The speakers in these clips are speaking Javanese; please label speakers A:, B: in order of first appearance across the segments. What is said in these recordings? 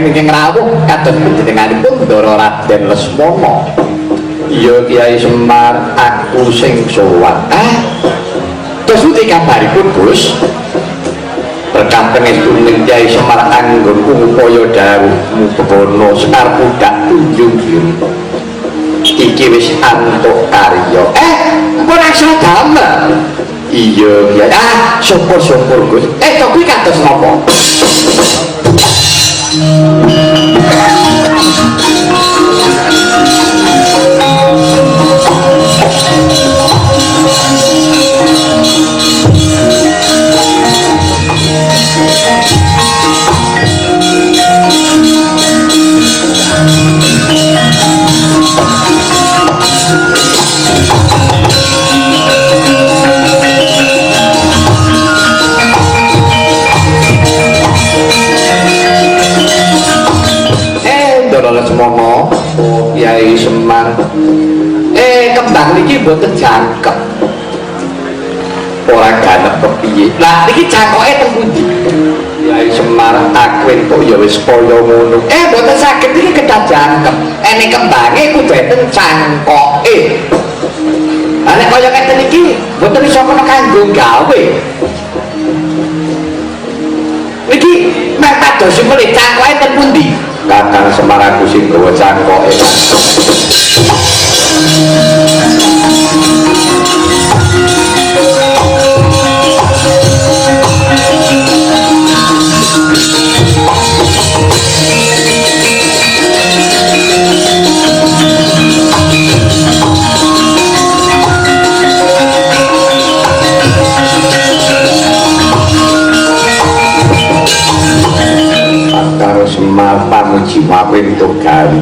A: Wonten ingkang rawuh kados panjenenganipun Ndara Raden Lesmana. Iya Kyai Semar, aku sing sowan. Ah. Terus pundi kabaripun, Gus? Berkah pangestuning Kyai Semar anggonku ngupaya dawuhmu bebana Sekar Pudak Tunjung Biru. Iki wis antuk karya. Pun angsal damel. Iya, Kyai. Ah, syukur-syukur, Gus. To kuwi kados napa? Ndara Lesmana, oh Kyai Semar. Kembang niki mboten jangkep. Ora ganep kepiye. Lah niki cangkoke teng pundi? Kyai Semar, aku entuk ya wis kaya ngono. Mboten saged iki kedah jangkep. Ene kembange kudu enten cangkoke. Lah nek kaya ngeten iki mboten iso kena kanggo gawe. Niki mek pados mulih cangkoke teng pundi? Kakang Semar aku sing gawa cangkoke. Kakang Semar pamuji aku entuk gawe.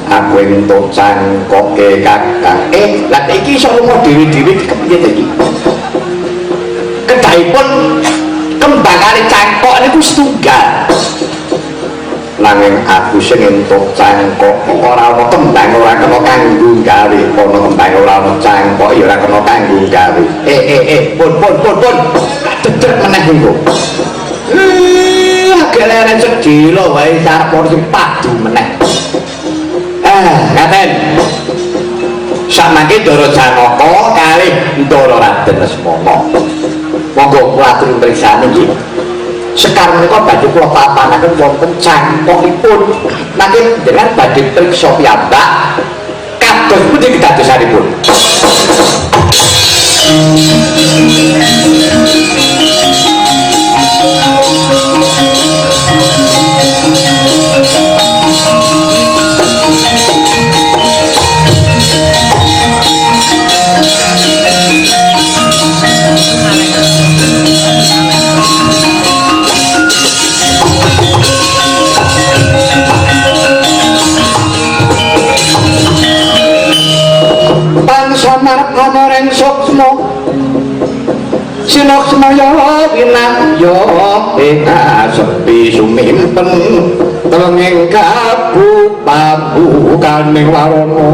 A: Aku entuk cangkoke Kakang. Lah iki iso lunga dhewe-dhewe iki kepiye ta iki? Kedahipun kembang kali cangkok niku setunggal. Nanging aku sing entuk cangkok ora ana kembang ora kena kanggo gawe, ana kembang ora ana cangkok ya ora kena kanggo gawe. Pun pun pun pun. Tak dedek meneh engko. Geleren sedhela wae arep ana sing padu meneh. Ngaten. Samangke Ndara Janaka kalih Ndara Raden Lesmana. Monggo kula aturi mriksani nggih. Sekar menika badhe kula papanaken wonten cangkokipun. Mangke jenengan badhe priksa piyambak kados pundi kedadosanipun. Pangsamar pamareng suksma Sinoksmaya winahya ing sepi sumimpen telenging kabupabukaning warana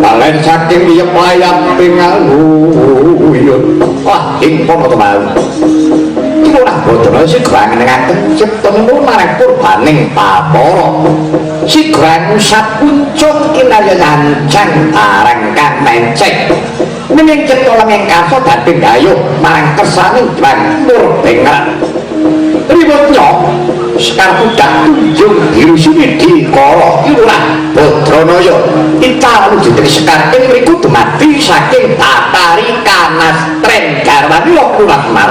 A: Balen saking liyep layap pingaluyun. Wah, ing kono to mau. Lurah Badrana sigra ngenengaken cipta nuwun marang purbaning Bathara. Sigra ngusap kuncung kinarya nyancang barang kang menceng. Mening cipta lengeng karsa dadi gayuh marang kersaning Jwang Murbengrat. Riwutnya Sekar Pudak Tunjung Biru Sumidi Kala Ki Lurah Badranaya ical wujuding Sekar ing mriku dumadi saking Bathari Kanastren garwane Lurah Semar.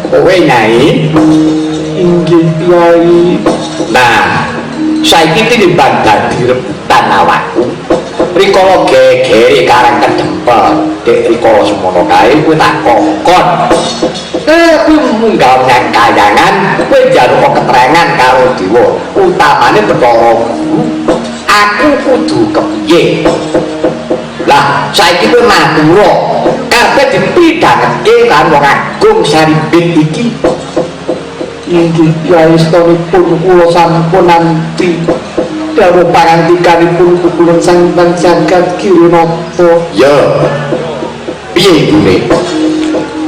A: Kowe Nyai? Inggih Kyai. Nah, Saiki tinimbang dadi rebutan awakku. Rikala gegere Karang Kedempel, dek rikala semono kae kowe tak kongkon. Kowe munggah nang kayangan, kowe njaluk keterangan karo dewa, utamane Bathara Guru. Aku kudu kepiye? Lah, saiki kowe matura, karepe dipidhangetke karo wong agung Sarimbit iki.
B: Inggih yaestunipun kula sampun nampi dawuh pangandikanipun kukulun Sang Jagat Girinata.
A: Ya. Piye ibune?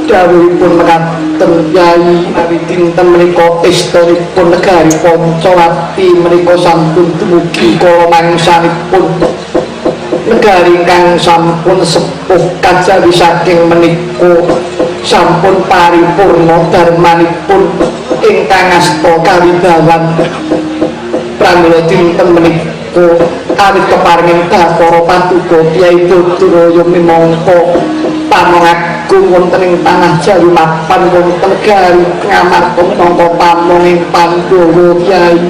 B: Dawuhipun mekaten Kyai, menawi dinten menika estunipun negari Pancawati menika sampun dumugi kala mangsanipun. Negari ingkang sampun sepuh kajawi saking menika sampun paripurna darmanipun ingkang asta kawibawan. Pramila dinten menika awit keparingin Bathara Paduka Kyai Badaraya minangka pamong agung wonten ing tanah Jawi mapan wonten negari Ngamarta minangka pamong ing Pandhawa Kyai.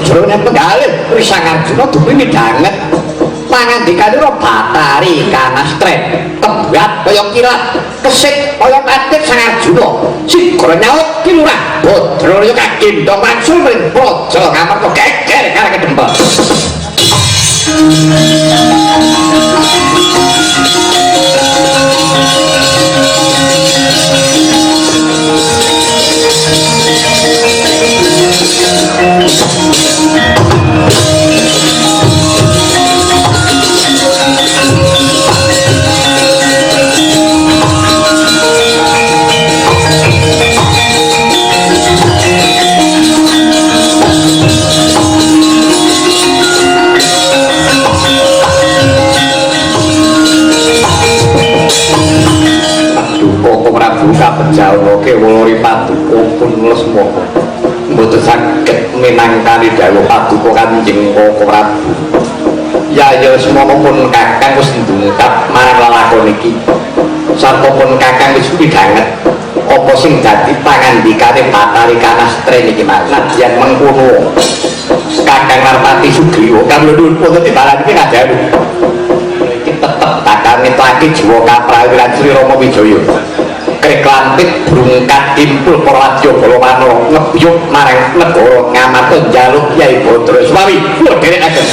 A: Jroning penggalih Sang Arjuna dupi midhanget pangandikanira Bathari Kanastren kembat kaya kilat kesit kaya katik Sang Arjuna sigra nyaut Ki Lurah Badralaya kagendhong wangsul mring Praja Ngamarta geger Karang Kedempel. Prabu kapejana kewala paduka pun lesmana mboten saged minangkani dawuh paduka Kanjeng Kaka Prabu. Yaya Lesmana pun kakang wis ndungkap marang lelakon iki sarta pun kakang wis midhanget apa sing dadi pangandikane Bathari Kanastren iki Mas. Nadyan mengkono Kakang Narpati Sugriwa kang nuwun wonten timbalan iki kadhawu iki tetep bakal ngetake jiwa kaprawiran Sri Rama Wijaya. Kreklampit brungkat timpul para wadya balawana ngebyuk marang negara Ngamarta njaluk Kyai Badra Swawi kula dherekaken.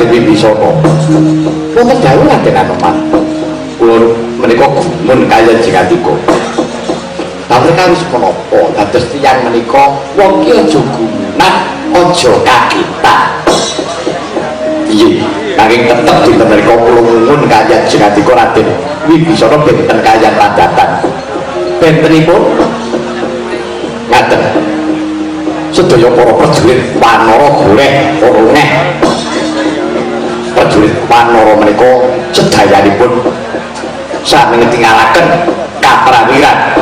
A: Wibisana. Wonten dawuh Raden Anoman. Kula menika gumun kaliyan Jengandika. Lha harus menapa dados tiyang menika wong ki aja gumunah, aja kagetan. Piye? Nanging tetep dinten menika kula ngumun kaliyan Jengandika Raden Wibisana benten kaliyan padatan. Bentenipun Ngaten. Sedaya para prajurit Wanara goleh orongeh. Prajurit Wanara menika sedayanipun sami ngetingalaken kaprawiran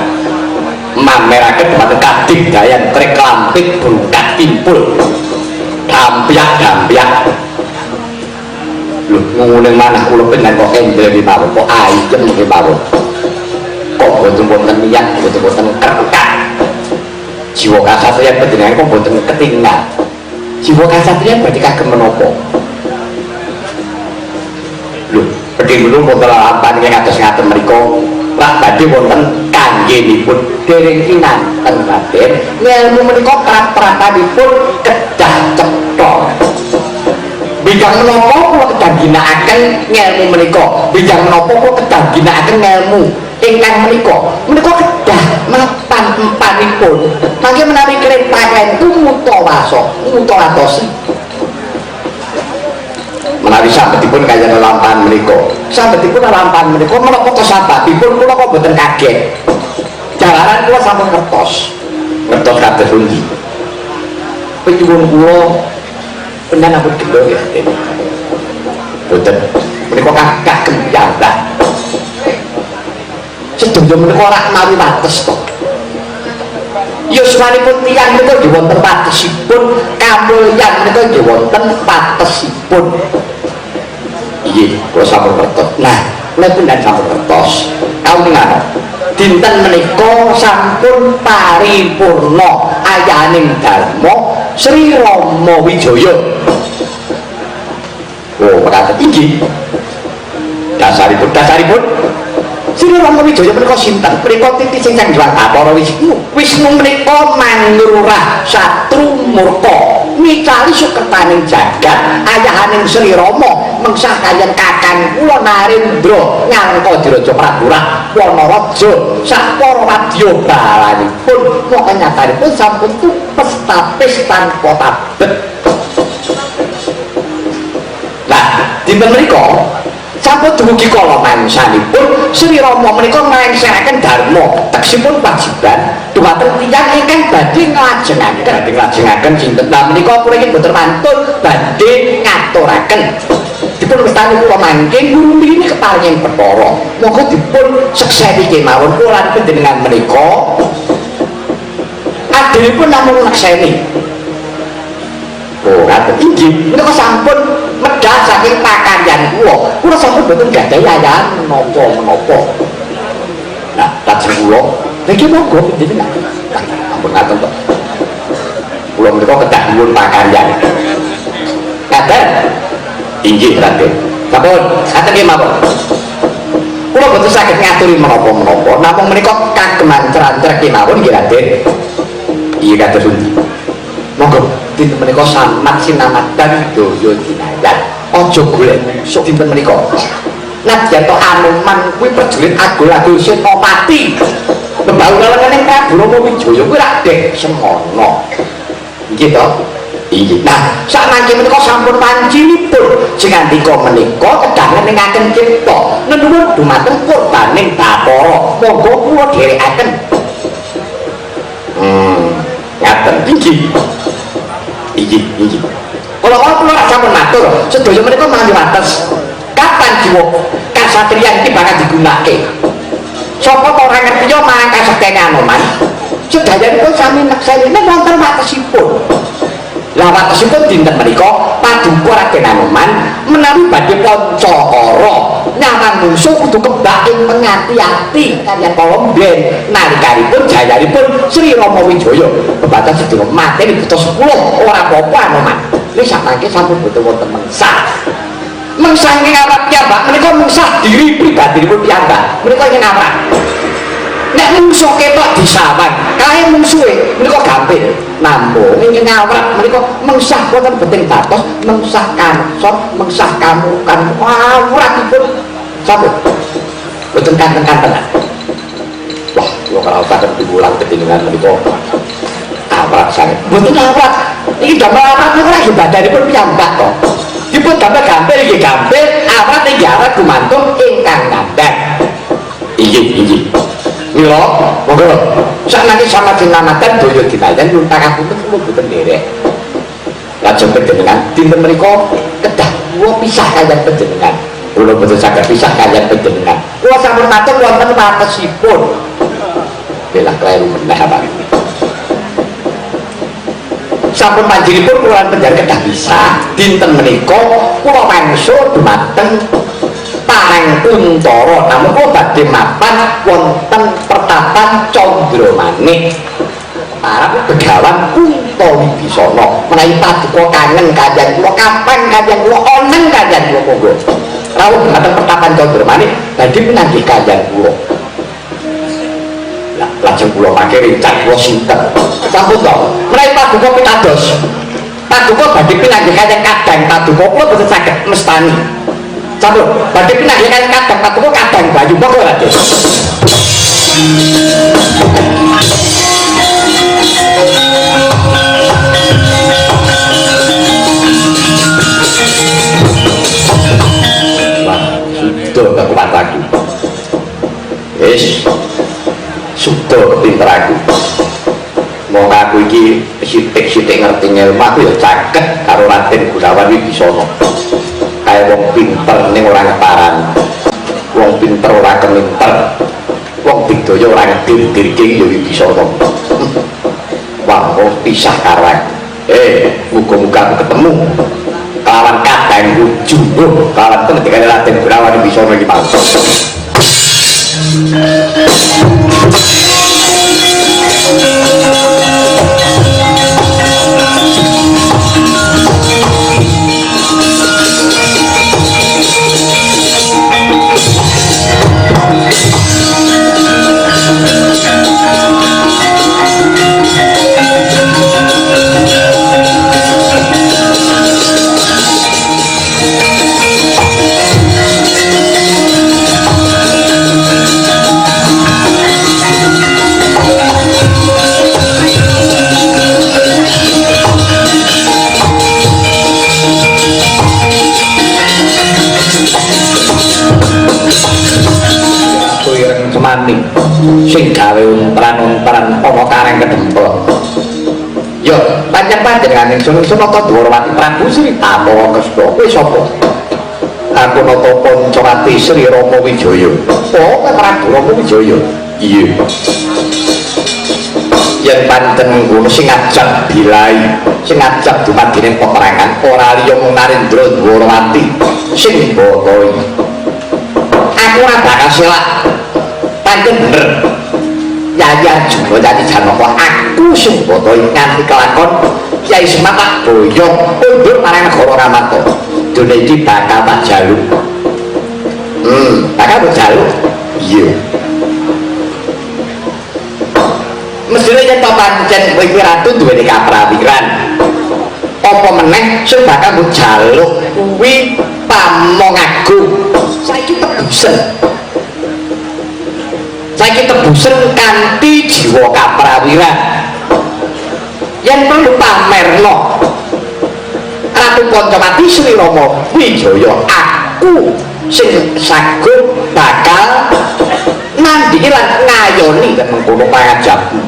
A: mameraken dhumateng kadigdayan trek lampit bungkat timpul dampyak-dampyak. Lho ngene manah kula pengen kok endel kemawon, kok ayem kemawon, kok boten wonten niat, boten wonten kerkat jiwa kasatriyan panjenengan kok boten ketinggal. Jiwa kasatriyan berarti kagem menapa? Lho bedhe menung wonten lampahan ingkang kados ngaten menika rak badhe wonten kanggenipun dereng kinanten Raden. Ngelmu menika prap-prapanipun kedah cetha. Bidang menapa kula kedah ginakaken ngelmu menika, bidang menapa kula kedah ginakaken ngelmu ingkang menika, menika kedah mapan empanipun. Mangke menawi klenta-klentu mutawaso mutawatosi menawi sambetipun kaya lelampahan menika, sambetipun lelampahan menika menapa to sababipun kula kok boten kaget. Jalaran kula sampun ngertos, ngertos kados pundi penyuwun kula penan ampun gelo ya Raden. Boten menika kagem piyambak. Sedaya menika ora mawi wates to. Yuswanipun tiyang menika nggih wonten watesipun, kamulyan menika nggih wonten watesipun. Inggih, kula sampun ngertos. Nah, nek pundan sampun ngertos, kauningan dinten menika sampun paripurna ayaning Dharma Sri Rama Wijaya. Oh, mekaten inggih. Dasaripun, dasaripun Sri Rama Wijaya menika sinten? Menika titi sing Sang Hyang Bathara Wisnu. Wisnu menika mangrurah satru murka. Micali suketaning jagat, ayahaning Sri Rama mengsah kaliyan kakang kula Narendra ngalengka diraja Prabu Wanaraja sak para wadya balanipun maka nyatanipun sampun tupes tapis tanpa tabet. Lah, dinten menika sampun dumugi kala mangsanipun Sri Rama menika nglengseraken dharma tegesipun kewajiban dumateng tiyang ingkang badhe nglajengaken, badhe nglajengaken sinten. Lah menika kula ingkang boten wantun badhe ngaturaken dipun wastani kula mangke ngrumpini keparing perkara. Monggo dipun sekseni kemawon kula lan panjenengan menika adilipun namung nekseni. Oh, ngaten inggih menika sampun medhal saking pakaryan kula. Kula sampun boten gadhahi ayahan menapa-menapa. Nah, lajeng kula niki monggo panjenengan. Ampun ngaten to. Kula menika kedah nyuwun pakaryan. Ngaten? Inggih, Raden. Sampun, ngaten nggih mawon. Kula boten saged ngaturi menapa-menapa, namung menika kagem ancer-ancer kemawon nggih Raden. Iya kados pundi? Monggo dinten menika samat sinamadan daya dinayat. Aja golek mungsuh dinten menika. Nadyan to Anoman kuwi prajurit agul-agul Senopati. Bebau lelengene Prabu Rama Wijaya kuwi rak dek semono. Nggih to? Inggih. Nah, sakmangke menika sampun wancinipun jengandika menika kedah ngeningaken cipta nenuwun dumateng purbaning Bathara. Monggo kula dherekaken. Ngaten inggih. Inggih, inggih. Kula kula rak sampun matur, sedaya menika mawi wates. Kapan jiwa kasatriyan iki bakal digunakake? Sapa ta ora ngerti ya marang kasektene Anoman? Sedayanipun sami nekseni wonten watesipun. Lah watesipun dinten menika paduka Raden Anoman menawi badhe pancakara nyawang mungsuh kudu kebak ing pengati-ati kaliyan kala mben nalikanipun jayanipun Sri Rama Wijaya pembatas sedina mateni buta 10 ora apa-apa Anoman. Wis samangke sampun boten wonten mengsah. Mengsah ing awak piyambak menika mengsah diri pribadinipun piyambak menika ingin awak. Nek mungsuh ketok disawang kae mungsuhe menika gampil. Namung ingkang awak menika mengsah wonten beting batos, mengsah kansor, mengsah kamukan awratipun sampun boten kanten-kantenan. Wah, kula kraosaken piwulang ketinengan menika awrat sanget. Boten awrat. Iki damel awrat niku lagi badanipun piyambak to. Dipun damel gampil nggih gampil, awrat nggih awrat gumantung ingkang kandhang. Inggih, inggih. Mila monggo sakniki sampeyan namatan daya dinayan nyuwun pangapunten kula boten nderek. Lajeng panjenengan dinten menika kedah kula pisah kaliyan panjenengan. Kula boten saged pisah kaliyan panjenengan. Kula sampun matur wonten watesipun. Belah kleru meneh apa. Sampun panjenenganipun kula lan panjenengan kedah pisah. Dinten menika kula wangsul dumateng Parang Kuntara, namung kula badhe mapan wonten pertapan Candramanik. Parang Begawan Kunta Wibisana menawi paduka kangen kaliyan kula, kapan kaliyan kula, oneng kaliyan kula monggo rawuh dumateng pertapan Candramanik badhe pinanggih kaliyan kula. Lah lajeng kula mangke rencang kula sinten sampun to menawi paduka pitados paduka badhe pinanggih kaliyan kadang paduka kula boten saged mestani. Sampun badhe pinanggih kaliyan kadang paduka kadang Bayu monggo Raden. Wah, sudah kekuatan aku. Wis, sudah kepinter aku. Wong aku iki sithik-sithik ngerti ngelmu, aku ya caket karo Raden Gunawan Wibisana. Kae wong pinter ning ora keparan. Wong pinter ora keminter. Wong digdaya ora ngedir-dirke ya Wibisana. Wah, kok pisah karo aku. Muga-muga aku ketemu kelawan kadang wujuh kelawan pengendikane Raden Gunawan Wibisana iki mau. Sing gawe untran-untran ana kareng kedempel. Yo, pancen-panjenengan ingsun ingsun nata Dwarawati Prabu Sri Bathara Kresna. Kowe sapa? Aku nata Pancawati Sri Rama Wijaya. Oh, kowe Prabu Rama Wijaya. Iya. Yen pancen ngono sing ngajak bilai, sing ngajak dumadine peperangan ora liya mung Narendra Dwarawati sing mbotoi. Aku ora bakal selak. Pancen bener. Yayi Arjuna Yayi Janaka aku sing mbotoi nganti kelakon Kyai Semar tak boyong undur marang negara Ngamarta. Dene iki bakal tak jaluk. Bakal tak jaluk. Iya. Mesthine yen to pancen kowe iki ratu duweni kaprawiran. Apa meneh sing bakal mbok jaluk kuwi pamong agung. Saiki tebusen. Saiki tebusen kanthi jiwa kaprawiran. Yen perlu pamerno Ratu Pancawati Sri Rama Wijaya aku sing sagup bakal nandingi lan ngayoni lan mengkono pangajaku.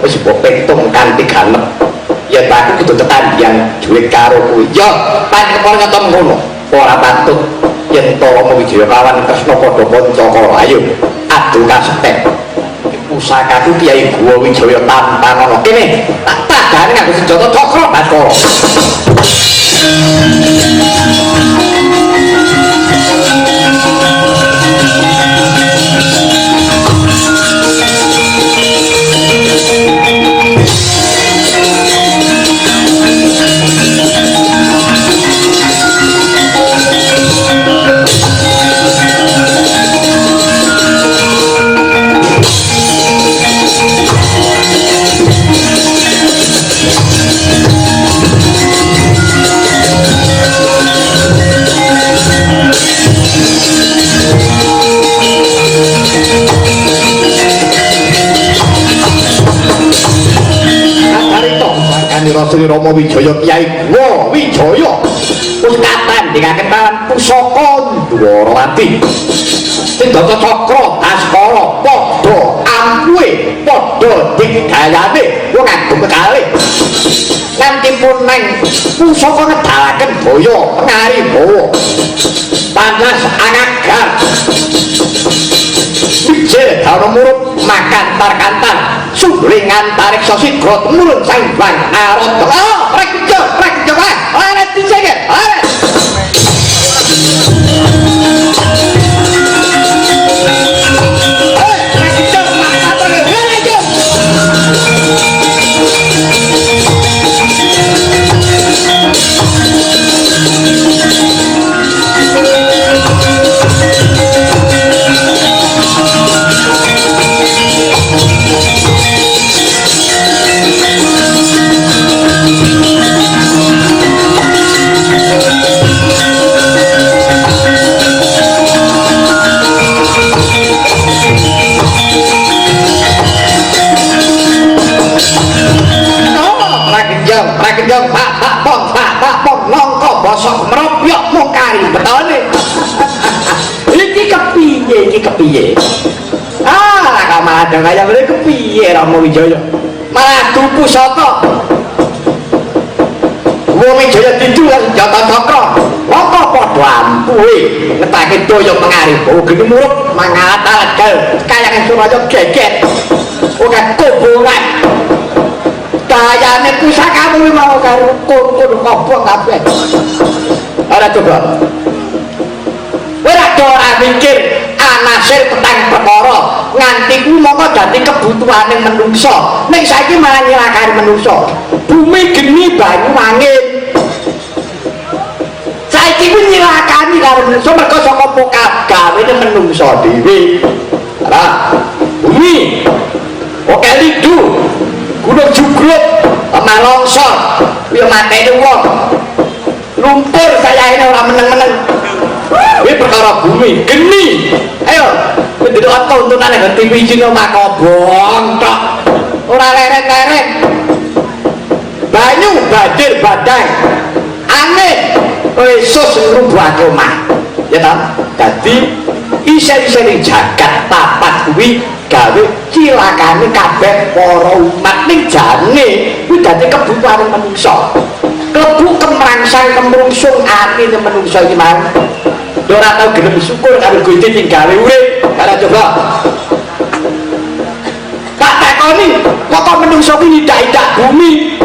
A: Wis mbok petung kanthi ganep. Yen aku kudu tetandhian duwe karo kuwi. Ya panjenengan nyata mengkono. Ora patut yen to Rama Wijaya kawan Kresna padha pancakara. Ayo adu kasetek. Pusakaku Kyai Guwa Wijaya tampan ana kene. Tak tadane nganggo senjata Cakra Baskara. Sri Rama Wijaya Kyai Guwa Wijaya wis katandhingaken kalawan pusaka Dwarawati. Senjata Cakra Baskara padha dayane wong agung kekalih. Nganti puneng pusaka ngedalaken boyo pengaribawa. Panas angagar. Wijil dana murup makantar-kantar sundhuling antariksa sigra temurun sang Hyang Narada. Ah, rekjo, rekjo wae. Ora diceke, ora. Rakenjong, pak pak pong, pak pak pong, nongko bosok meropyok mungkari betone. Iki kepiye, iki kepiye? Ah, kok malah dong kaya ngene kepiye Rama Wijaya? Malah tuku pusaka. Wong Wijaya didul senjata cakra. Mongko padha ampuhe ngetake daya pengaribawa geni murup mangalat-alat kayangan Suraya geget. Ora kobongan. Dayane pusakamu mau karo kun-kun kobong kabeh. Ora coba. Ora ora mikir anasir petang perkara nganti kuwi mongko dadi kebutuhane menungsa. Ning saiki malah nyilakani menungsa. Bumi geni banyu angin. Saiki kuwi nyilakani karo menungsa mergo saka gawene menungsa dhewe. Ora bumi oke lidu gunung jugruk lemah longsor kuwi mateni wong lumpur sayane ora meneng-meneng kuwi perkara bumi geni. Ayo kowe ndelok tontonane nggon TV sing omah kobong tok ora leren-leren. Banyu banjir badai angin lesus ngrubuhake omah ya ta. Dadi isen-isene jagat papat kuwi gawe cilakane kabeh para umat ning jane kuwi dadi kebutuhane manungsa. Klebu kemrangsang kemrungsung atine manungsa iki mang. Ora tau gelem syukur karo Gusti sing gawe urip. Ora coba. Tak takoni, kok manungsa kuwi nyidak-idak bumi.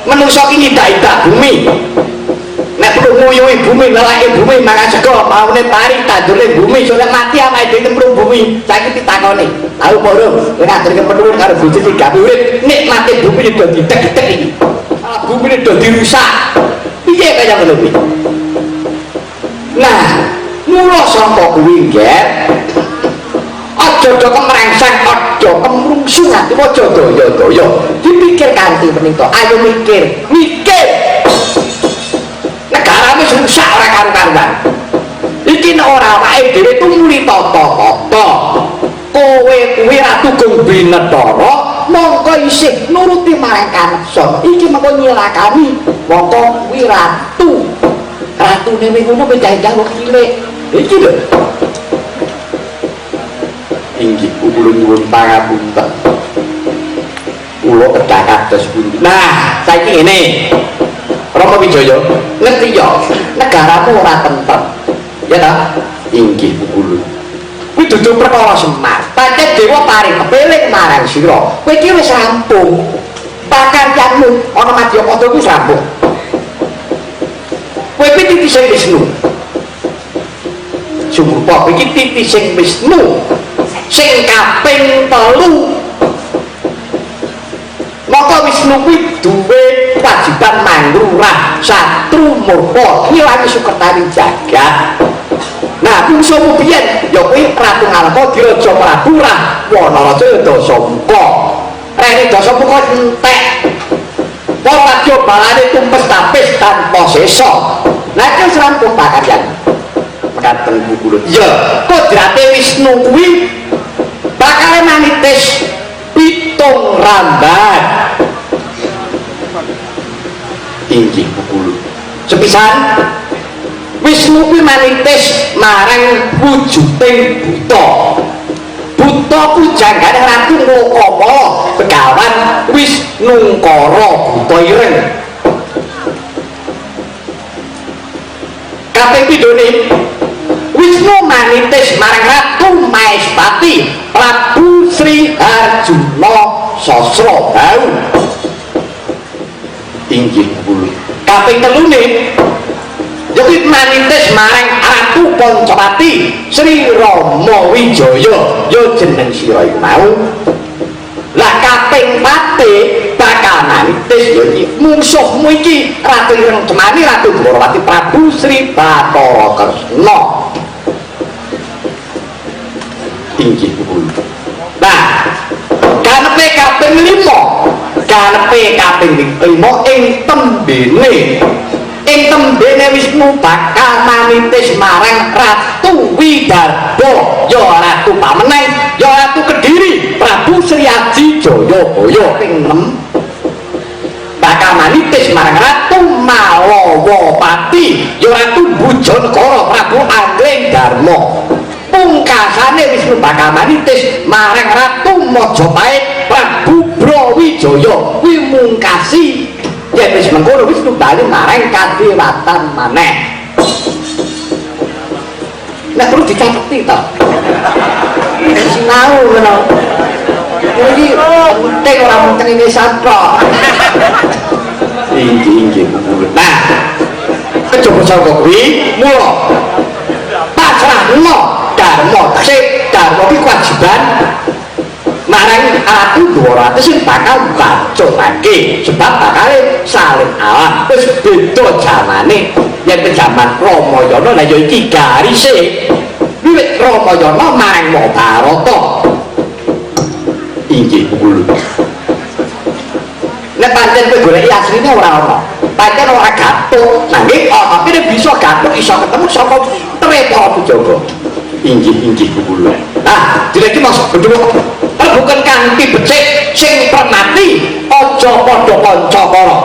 A: Manungsa ki nyidak-idak bumi. Nek perlu nguyuhi bumi, nelake bumi, mangan sego, maune pari, tandure bumi, soalnya mati awake dhewe nyemplung bumi. Saiki ditakoni, tau apa urung? Kowe ngaturke penuwun karo Gusti sing gawe urip, nikmate bumi do didek-dek iki. Bumi do dirusak. Piye kaya ngono kuwi? Nah, mula saka kuwi nggih. Aja do kemrangsang, aja kemrungsung ati, aja daya-daya. Dipikir kanthi menika. Ayo mikir, mikir. Negara wis rusak ora karu-karuan. Iki nek ora awake dhewe tumuli tata-tata. Kowe kuwi Ratu Gung Binetara, mongko isih nuruti marang kaneksan. Iki mengko nyilakani mongko kuwi ratu. Ratune wis ngono wis jajah wong cilik. Iki lho. Inggih kula nyuwun pangapunten. Kula kedah kados pundi. Nah, saiki ngene. Rama Wijaya, ngerti ya, negaramu ora tentrem. Ya ta? Inggih kula. Kuwi dudu perkara Semar. Pancen dewa paring kepeling marang sira. Kowe iki wis rampung. Pakaryanmu ana Madyapada kuwi wis rampung. Kowe iki titising Wisnu. Sumrupa iki titising Wisnu sing kaping 3. Maka Wisnu kuwi duwe kewajiban mangrurah satru murpa ngilangi sukertani jagat. Nah, mungsuhmu biyen ya kuwi Ratu Ngalaka Diraja Prabu Rahwana Raja Dasamuka. Rene Dasamuka entek. Para wadya balane tumpes tapis tanpa sesa. Lah iki wis rampung pakaryan. Mekaten kula. Iya, kodrate Wisnu kuwi bakal manitis 7 ramban. Inggih kula. Sepisan Wisnu kuwi manitis marang wujuding buta. Buta pujanggane Ratu Lokamala Begawan Wisnungkara Buta Ireng. Kaping pindhone Wisnu manitis marang Ratu Maespati Prabu Sri Harjuna Sasrabahu. Inggih kula. Kaping telune yaiku manitis marang Ratu Pancawati Sri Rama Wijaya, ya jeneng sira iku mau. Lah kaping pate bakal manitis ya iki mungsuhmu iki Ratu Ireng Cemani Ratu Dwarawati Prabu Sri Bathara Kresna. Inggih kula. Nah, kanepe kaping 5, kanepe kaping 5 ing tembene. Ing tembene Wisnu bakal manitis marang Ratu Widarba, ya Ratu Pameneng, ya Ratu Kediri, Prabu Sri Aji Jayabaya. Ping 6 bakal manitis marang Ratu Malawapati, ya Ratu Bujanegara, Prabu Angling Darma. Pungkasane Wisnu bakal manitis marang Ratu Majapahit, Prabu Brawijaya. Kuwi mungkasi yen wis mengkono Wisnu bali marang kadewatan maneh. Nek perlu dicateti to. Sinau ngono. Iki penting ora mung ini satra. Inggih-inggih. Nah, kejaba saka kuwi mula pasrahno dharma sik dharma iki kewajiban marang Ratu Dwarawati sing bakal bacotake sebab bakale saling alam wis beda jamane. Yen jaman Ramayana lah ya iki garise wiwit Ramayana marang Mahabharata. Inggih kula. Nek pancen kowe goleki asline ora ana, pancen ora gathuk, nanging ana kene bisa gathuk iso ketemu saka tere para pujangga. Inggih inggih kula. Nah, dina iki maksud bendungan bukan kanthi becik sing permati aja padha kanca kara.